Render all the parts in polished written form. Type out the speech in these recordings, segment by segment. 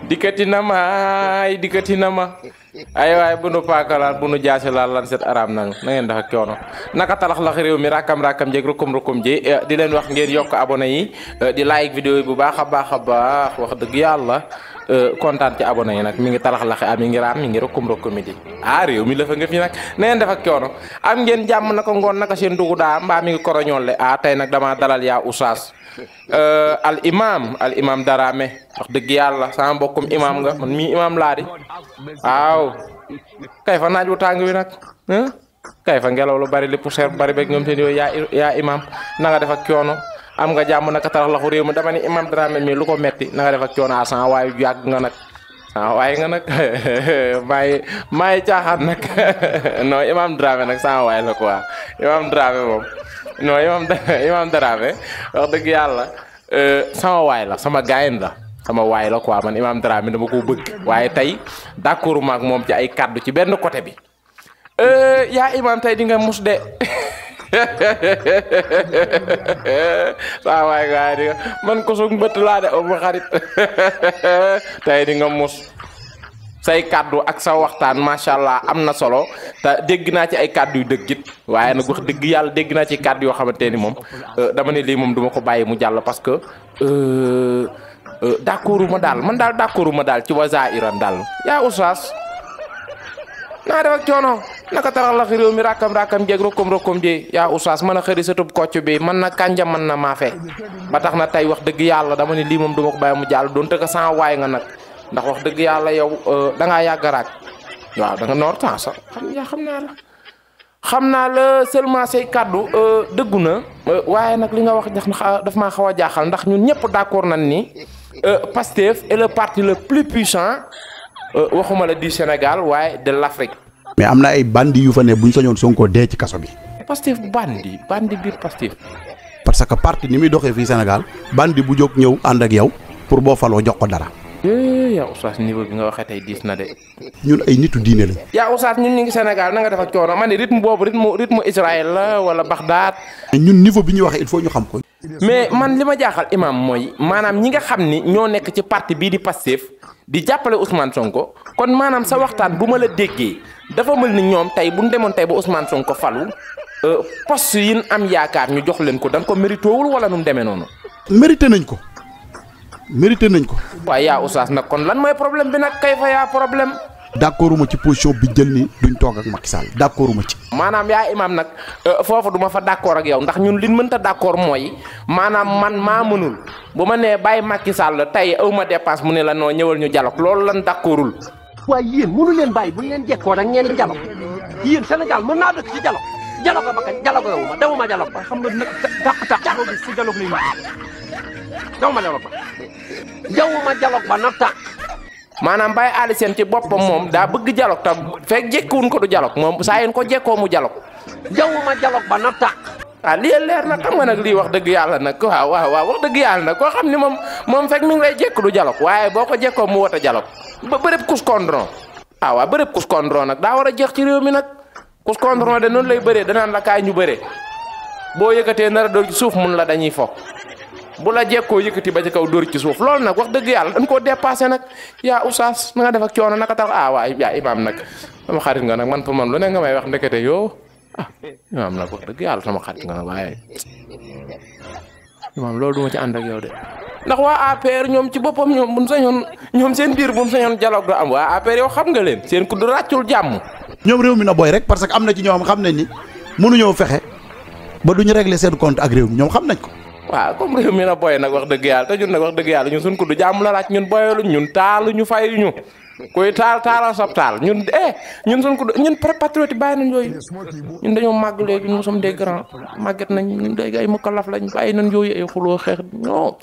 dikkati na ma dikkati na ma ay waay bu nu paakalaat bu nu jaase laal lan set aram na ngeen dafa coono naka talax lax réew mi rakam jeeg rukum ji di leen wax ngeen yokk abonné yi di like vidéo yi bu baax a baax wax dëgg yàlla kontaan ci abonné yi nag mi ngi talax laxe mi ngi raam mi ngi rukum di réew mi la fa nga fi nag na ngeen def ak coono am ngeen jàmm naka ngoon naka seen dugu daa mbaa mi ngi koroñolle tey nag dama dalal yaa oustaz al imam Darame wax dëgg yàlla sama mbokkum imam nga man mii imam laa di waaw kay fa naaj wu tàng wi nag kay fa ngelaw lu bari li poussière bari beeg ñoom seen yooyu yaa imam na nga def ak coono am nga jàmm naka talax laxu réew mi dama ni imam Darame mi lu ko metti na nga def ak coono sama waayu yàgg nga nag waaye nga nag maay caaxaan nag non imam Darame nag sama waay la quoi imam Darame moom non imam Darame wax dëgg yàlla sama waay la sama gaayen la sama waay la quoi man imam Darame dama ko bëgg waaye tey d'accord maak moom ci ay kaddu ci benn côté bi yaa imam tey di nga mus de saa waay gaay di nga man ko sug mbëtt laa de ma xarit tey di nga mus say kaddu ak sa waxtaan macha allah am na solo te dégg naa ci ay kaddu yu dëggit waaye nag wax dëgg yàlla dégg naa ci kaddu yoo xamante ni moom dama ne lii moom duma ko bàyyi mu jàll parce que d'accorduma daal man daal d'accorduma daal ci wasa iran daal yaa oustaz naa def ak coono naka tarax la réew mi rakam jeeg rokom ji yaa oustaz mën a xëri sa tub kocc bi man na kànja man na maafe ba tax na tey wax dëgg yàlla dama ne lii moom duma ko bàyyi mu jàll doon tëgg sans waay nga nag ndax wax dëgg yàlla yow da ngaa yàgg raak waaw da nga noor temps sax xam naa la seulement say kaddu dëggu na waaye nag li nga wax daf maa xaw a jaaxal ndax ñun ñëpp d'accord nañ ni Pastef est le parti le plus puissant waxuma la du Sénégal waaye de l'Afrique. mais am na ay bandi yu fa ne bu ñu sañoon Sonko dee ci kaso bi. Pastef bandi biir Pastef. parce que parti ni muy doxee fii Sénégal bandi bu jóg ñëw ànd ak yow pour boo faloo jox ko dara. yaa oustaz niveau bi nga waxee tey diis na de. ñun ay nitu diine lañ. yaa oustaz ñun ñu ngi Sénégal na nga def ak coono ma ne rythme boobu rythme Israël la wala Bagdad. ñun niveau bi ñuy waxee il faut ñu xam ko. mais man li ma jaaxal imam mooy maanaam ñi nga xam ni ñoo nekk ci parti bii di Pastef di jàppale Ousmane Sonko kon maanaam sa waxtaan bu ma la déggee dafa mel ni ñoom tey bu ñu demoon tey ba Ousmane Sonko falu poste yi ñu am yaakaar ñu jox leen ko dañ ko méritoowul wala nu mu demee noonu. mérité nañ ko. waaye yaa oustaz nag kon lan mooy problème bi nag kay fa yaa problème. d'accorduma ci position bi jël ni duñ toog ak Macky Sall d'accorduma ci. maanaam yaa imam nag foofu duma fa d'accord ak yow ndax ñun liñ mënta d'accord mooy maanaam man maa mënul bu ma nee bàyyi Macky Sall tey aw ma dépense mu ne la noo ñëwal ñu dialogue loolu lan d'accordul. waaye yéen mënu leen bàyyi bu ñu leen jekkoo rek ngeen di dialogue yéen Sénégal mën naa dëkk ci dialogue ba kañ dialogue yow ma dewuma dialogue ba xam nga nag taq boo gis ci dialogue lay dewuma dialogue ba na taq. maanaam Baye Ali Sène ci boppam moom daa bëgg dialogue tam fekk jekkuwuñ ko du dialogue moom saa yéen ko jekkoo mu dialogue. jawwuma dialogue ba na tàq. lii leer na xam nga nag lii wax dëgg yàlla nag waaw wax dëgg yàlla nag koo xam ni moom fekk mi ngi lay jekk du dialogue waaye boo ko jekkoo mu woote dialogue ba bërëb kus kondron waaw bërëb kus kondron nag daa war a jeex ci réew mi nag kus kondron de noonu lay bëree danaan la kaay ñu bëree boo yëkkatee nar a dóor ci suuf mun la dañuy fo bu la jekkoo yëkkati ba ci kaw dóor ci suuf loolu nag wax dëgg yàlla dañ koo dépassé nag yaa oustaz na nga def ak coono naka tax waay yaa imaam nag sama xarit nga nag man pour man lu ne nga may wax ndekete yoo imaam nag wax dëgg yàlla sama xarit nga nag waaye imaam loolu duma ci ànd ak yow de ndax waa APR ñoom ci boppam ñoom buñ sañoon ñoom seen biir buñ sañoon dialogue du am waa APR yow xam nga leen seen ku du ràccul jàmm. ñoom réew mi na booy rek parce que am na ci ñoom xam nañ ni mënuñoo fexe ba duñu régler seen compte ak réew mi ñoom xam nañ ko. waaw comme réew mi na boy nag wax dëgg yàlla te ñun nag wax dëgg yàlla ñun suñ ko du jàmm la laaj ñun boyaluñ ñun taaluñu fayuñu koy taalal sab taal ñun ñun suñ ko ñun patriote bàyyi nañ yooyu ñun dañoo màgg léegi nous sommes des grands màgget nañ ñun léegi ay mukallaf lañ bàyyi nañ yooyu ay xuloo xeex non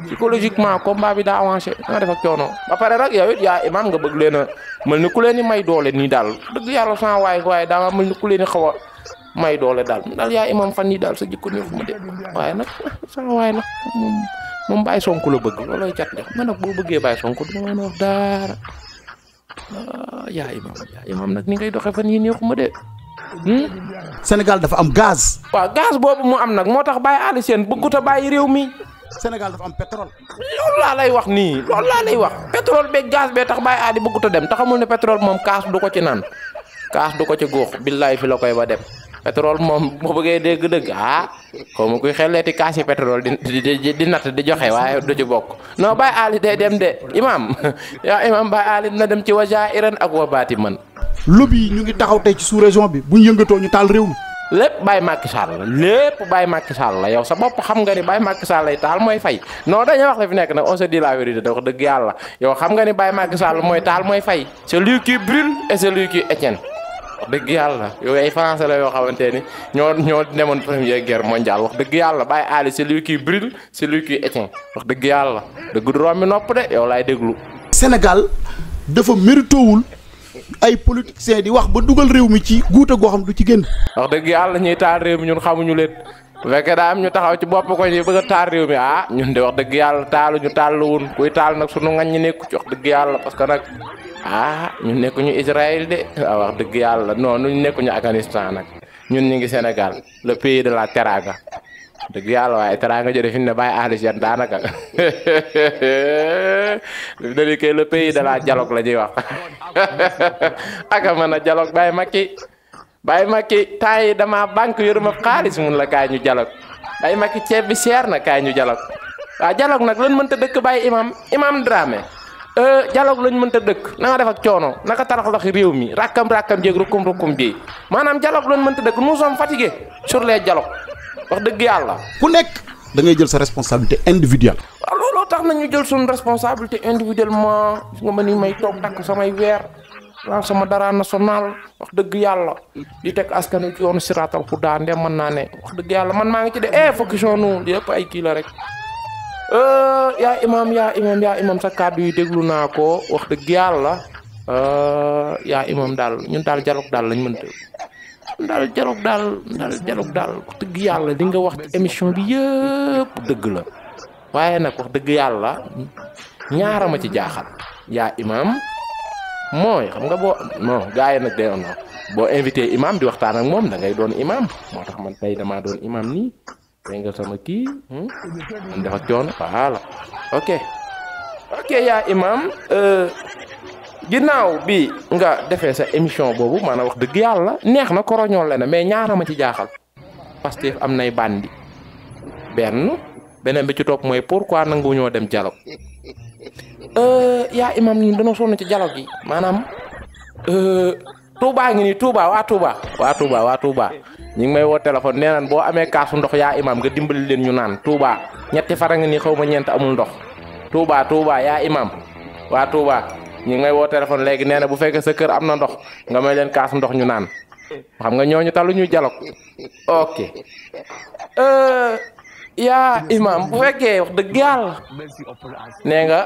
psychologiquement combat bi daa avancé nga def ak coono ba pare rek yow it yaa imam nga bëgg leen a mel ni ku leen di may doole nii daal dëgg yàlla sans waaye daa mel ni ku leen di xaw a may doole daal yaa imam fan yii daal sa jikko neefu ma de waaye nag sama waay nag moom Baye Sonko la bëgg loolooy cat de man nag boo bëggee Baye Sonko du ma mën a wax dara yaa imam nag ni ngay doxee fan yii neexu ma de. Sénégal dafa am gaz. waaw gaz boobu mu am nag moo tax Baye Ali Sène bëggut a bàyyi réew mi Sénégal dafa am pétrole. loolu laa lay wax nii loolu laa lay wax pétrole beeg gaz bee tax Baye Adi bëggut a dem te xamul ne pétrole moom kaas du ko ci naan kaas du ko ci góox billaay fi la koy ba dem pétrole moom boo bëggee dégg-dëgg xaw ma kuy xelleeti kaas yi pétrole di natt di joxe waaye du ci bokk non Baye Ali day dem de imam yaa imam Baye Ali dina dem ci wa jairan ak wa baati man lobby yi ñu ngi taxaw tey ci sous région bi bu ñu yëngatoo ñu taal réew mi. lépp Baye Macky Sall la lépp Baye Macky Sall la yow sa bopp xam nga ni Baye Macky Sall lay taal mooy fay non dañuy wax la fi nekk nag on se dit la vérité da wax dëgg yàlla yow xam nga ni Baye Macky Sall mooy taal mooy fay celui qui brûle et celui qui éteint wax dëgg yàlla yow ay français la yoo xamante ni ñoo demoon première guerre mondiale wax dëgg yàlla Baye Ali celui qui brûle celui qui éteint wax dëgg yàlla dëgg du rombi nopp de yow laay déglu. Sénégal dafa méritowul ay politiciens di wax ba dugal réew mi ci guuta goo xam du ci génn. wax dëgg yàlla ñuy taal réew mi ñun xamuñu leen bu fekkee daa am ñu taxaw ci bopp ko ñi bëgg a taal réew mi ñun de wax dëgg yàlla taaluñu taaluwun kuy taal nag sunu ngañ ñi nekku ci wax dëgg yàlla parce que nag ñun nekkuñu Israël de waaw wax dëgg yàlla non ñu nekkuñu Afghanistan nag ñun ñu ngi Sénégal le pays de la teranga dëgg yàlla waaye teranga jëre fi ne Baye Ali Sène daanaka dali kay le pays de la dialogue la ñuy wax aka mën a dialogue Baye Macky temps yi dama banque yoruma xaalis mun la kaay ñu dialogue Baye Macky ceeb bi seer na kaay ñu dialogue waaw dialogue nag lan mënta dëkk Baye imam Dramé dialogue lañ mënta dëkk na nga def ak coono naka taraxlaxi réew mi rakkam jéeg rukum jéeg maanaam dialogue lañ mënta dëkk nous sommes fatigués sur les dialogues wax dëgg yàlla ku nekk da ngay jël sa responsabilité individuelle. waaw looloo tax nañu jël suñu responsabilité individuellement nga ma ni may toog takk samay weer waaw sama dara national wax dëgg yàlla di teg askan wi ci yoonu siraatal hudaa ndem mën naa ne wax dëgg yàlla man maa ngi ci de focus nu li yëpp ay kii la rek yaa imam sa kàddu yi déglu naa ko wax dëgg yàlla yaa imam daal ñun daal dialogue daal lañ mënta dialogue daal wax dëgg yàlla li nga wax ci émission bi yëpp dëgg la waaye nag wax dëgg yàlla ñaarama ci jaaxal yaa imam mooy xam nga gars yi nag day on boo invité imam di waxtaan ak moom da ngay doon imam moo tax man tey damaa doon imam nii tey nga sama kii man dafa coono voilà ok yaa imam ginnaaw bi nga defee sa émission boobu maanaam wax dëgg yàlla neex na koroñoon la na mais ñaarama ci jaaxal Pastef am nay bandi beneen bi ci topp mooy pourquoi nangu ñoo dem dialogue yaa imam ñun dañoo sonn ci dialogue yi maanaam Touba ngi nii waa Touba ñu ngi may woo téléphone nee naan boo amee kaasu ndox yaa imam nga dimbali leen ñu naan Touba ñetti fara nga nii xaw ma ñeent amul ndox Touba yaa imam waa Touba ñu ngi may woo téléphone léegi nee na bu fekkee sa kër am na ndox nga may leen kaasu ndox ñu naan xam nga ñooñu talu ñu dialogue ok yaa imam bu fekkee wax dëgg yàlla nee nga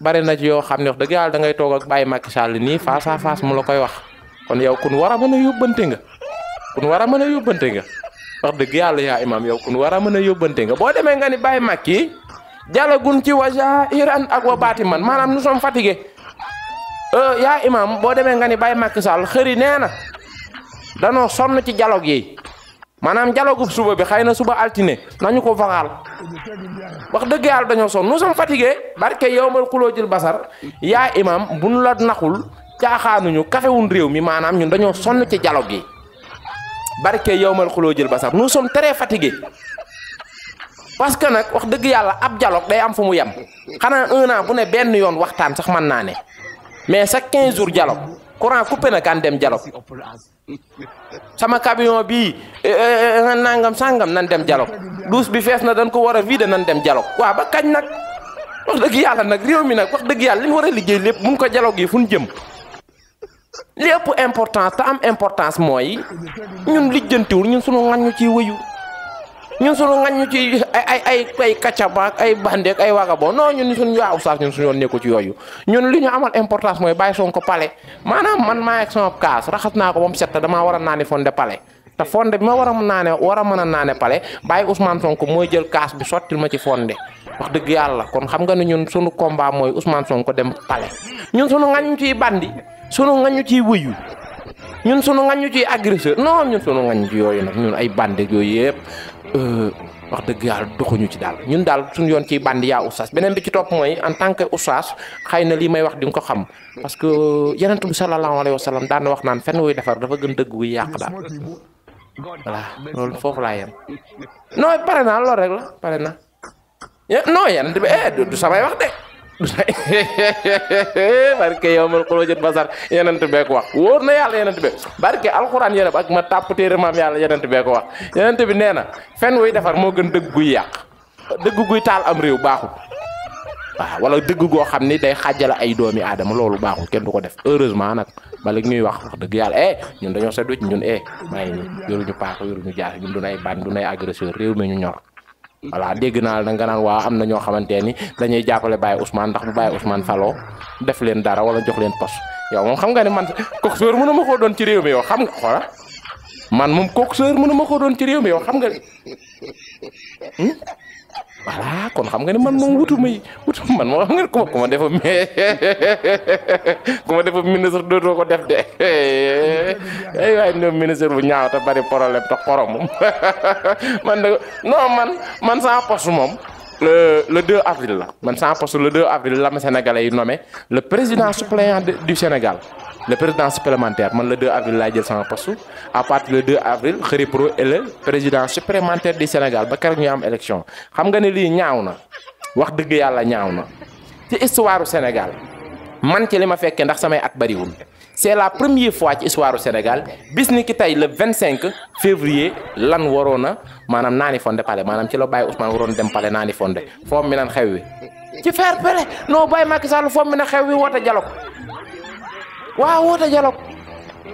bari na ci yoo xam ne wax dëgg yàlla da ngay toog ak Baye Macky Sall nii face à face mu la koy wax kon yow kun war a mën a yóbbante nga wax dëgg yàlla yaa imam yow kun war a mën a yóbbante nga boo demee nga ni Baye Macky dialogue ci wa jairan ak wa baati man maanaam nous sommes fatigués yaa imam boo demee nga ni Baye Macky Sall xëri nee na danoo sonn ci dialogue yi maanaam dialogue suba bi xëy na suba altine nañu ko vaxaal wax dëgg yàlla dañoo sonn nous sommes fatigués barke yowmal xuloo jël basar yaa imam bu nu la naxul caaxaanuñu kafewun réew mi maanaam ñun dañoo sonn ci dialogue yi barke yowmal xuloo jël basar nous sommes très fatigués parce que nag wax dëgg yàlla ab dialogue day am fu mu yem xanaa 1 an bu ne benn yoon waxtaan sax mën naa ne mais chaque 15 jours dialogue courant coupé na kan dem dialogue sama camion bii nangam sangam nan dem dialogue douche bi fees na dañ ko war a vider nan dem dialogue waaw ba kañ nag wax dëgg yàlla nag réew mi nag wax dëgg yàlla li ñu war a liggéey lépp mun ko dialogue yi fu ñu jëm lépp importance te am importance mooy ñun lijjantiwul ñun sunu ngañ ñu ciy wëyu ñun sunu ngañ ñu ci ay kacaba ak ay bande ak ay wagabo non ñun suñu waaw sax ñun suñu yoon nekku ci yooyu ñun li ñu amal importance mooy bàyyi Sonko palais maanaam man maa ak sama kaas raxas naa ko ba mu set damaa war a naani fonde palais te fonde bi ma war a mën a naane palais bàyyi Ousmane Sonko mooy jël kaas bi sottil ma ci fonde wax dëgg yàlla kon xam nga ne ñun sunu combat mooy Ousmane Sonko dem palais ñun sunu ngañ ñu ciy bandi sunu ngañ ñu ciy wëyu ñun sunu ngañu ci agresseur non ñun sunu ngañu ci yooyu nag ñun ay bande yooyu yëpp wax dëgg yàlla doxuñu ci daal ñun daal suñu yoon ci bandi yaa oustaz beneen bi ci topp mooy en tant que oustaz xëy na lii may wax di nga ko xam parce que yonent bi sallallahu alayhi wa sallam daan na wax naan fenn wuy defar dafa gën dëgg wuy yàq daal voilà loolu foofu laa yem non pare naa loolu rek la pare na non yonent bi du samay wax de barke yow mal xuloo jët basar yenent bee ko wax wóor na yàlla yenent bi barke alxuraan yéen ak ma tàpp téere maam yàlla yenent bee ko wax yenent bi nee na fen wuy defar moo gën dëgg guy yàq dëgg guy taal am réew baaxul waaw wala dëgg goo xam ni day xàjjale ay doomi aadama loolu baaxul kenn du ko def heureusement nag bala ñuy wax dëgg yàlla ñun dañoo seet ci ñun maa ngi nii yoruñu paaka yoruñu jaar ñun dunay ban dunay agresseur réew mi ñu ñor voilà dégg naa la nga naan waa am na ñoo xamante ni dañuy jàppale Baye Ousmane ndax bu Baye Ousmane faloo def leen dara wala jox leen poste yow moom xam nga ne man coxeur mënu ma koo doon ci réew mi yow xam nga xoola man moom coxeur mënu ma koo doon ci réew mi yow xam nga ne voilà kon xam nga ne man moom wutu man moo xam nga ne ku ma defa ministre dootoo ko def de ay waay ñoom ministre bu ñaaw te bari problème te xorom man de non man sans poste moom le 2 avril la man sans poste le 2 avril la ma Sénégalais yi nommé le président suppléant du Sénégal le président supplémentaire man le 2 avril laay jël sama poste à partir du 2 avril Khary Pro est le président supplémentaire du Sénégal ba keroog ñu am élection xam nga ne lii ñaaw na wax dëgg yàlla ñaaw na ci histoire du Sénégal man ci li ma fekkee ndax samay at bariwul c'est la première fois ci histoire du Sénégal bis ni ki tey le 25 février lan waroon a maanaam naani fonde pale maanaam ci la Baye Ousmane waroon dem pale naani fonde foom mi nan xew wi ci fair play non Baye Macky Sall foom mi na xew wi woote dialogue waaw woote dialogue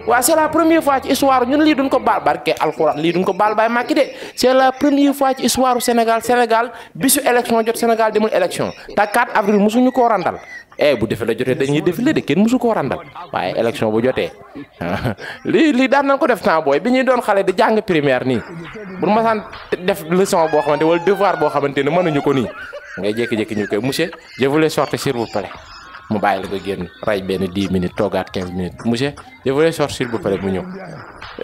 waaw c'est la première fois ci histoire ñun lii duñ ko baal barke alxuraan lii duñ ko baal Baye Macky de c'est la première fois ci histoire du Sénégal bisu élection jot Sénégal demul élection te 4 avril mosuñu koo randal bu défilé jotee dañuy défilé de kenn mosu koo randal waaye élection bu jotee lii daan nañ ko def temps booy bi ñuy doon xale di jàng primaire nii bu ma masaan def leçon boo xamante wala devoir boo xamante ne mënuñu ko nii ngay jékki-jékki ñu koy monsieur je voulais sortir s'il vous plaît mu bàyyi la ko génn ray benn 10 minutes toogaat 15 minutes monsieur je voulais sortir s'il vous plaît mu ñëw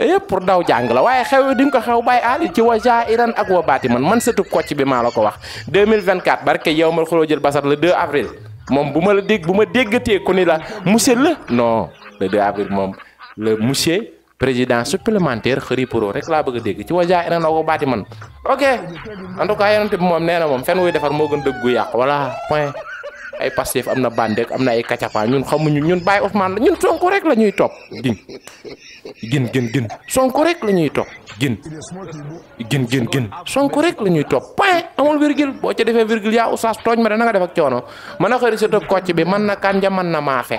yëpp pour daw jàng la waaye xew di nga ko xew bàyyi aali ci wa ja iran ak wa baati man sëtu kocc bi maa la ko wax 2024 barke yow mal xuloo jël basar le 2 avril moom bu ma déggatee ku ni la monsieur non le 2 avril moom le monsieur président supplémentaire Khary Pro rek laa bëgg a dégg ci wa ja iran ak wa baati man ok en tout cas yonent bi moom nee na moom fenn wuy defar moo gën dëggu yàq voilà point ay Pastef am na bandek am na ay kacapa ñun xamuñu ñun Baye Ousmane la ñun Sonko rek la ñuy topp gin Sonko rek la ñuy topp gin Sonko rek la ñuy topp point amul virgule boo ca defee virgule yaa oustaz tooñ ma de na nga def ak coono mën a xëri sa tëb kocc bi mën na kanja mën na maafe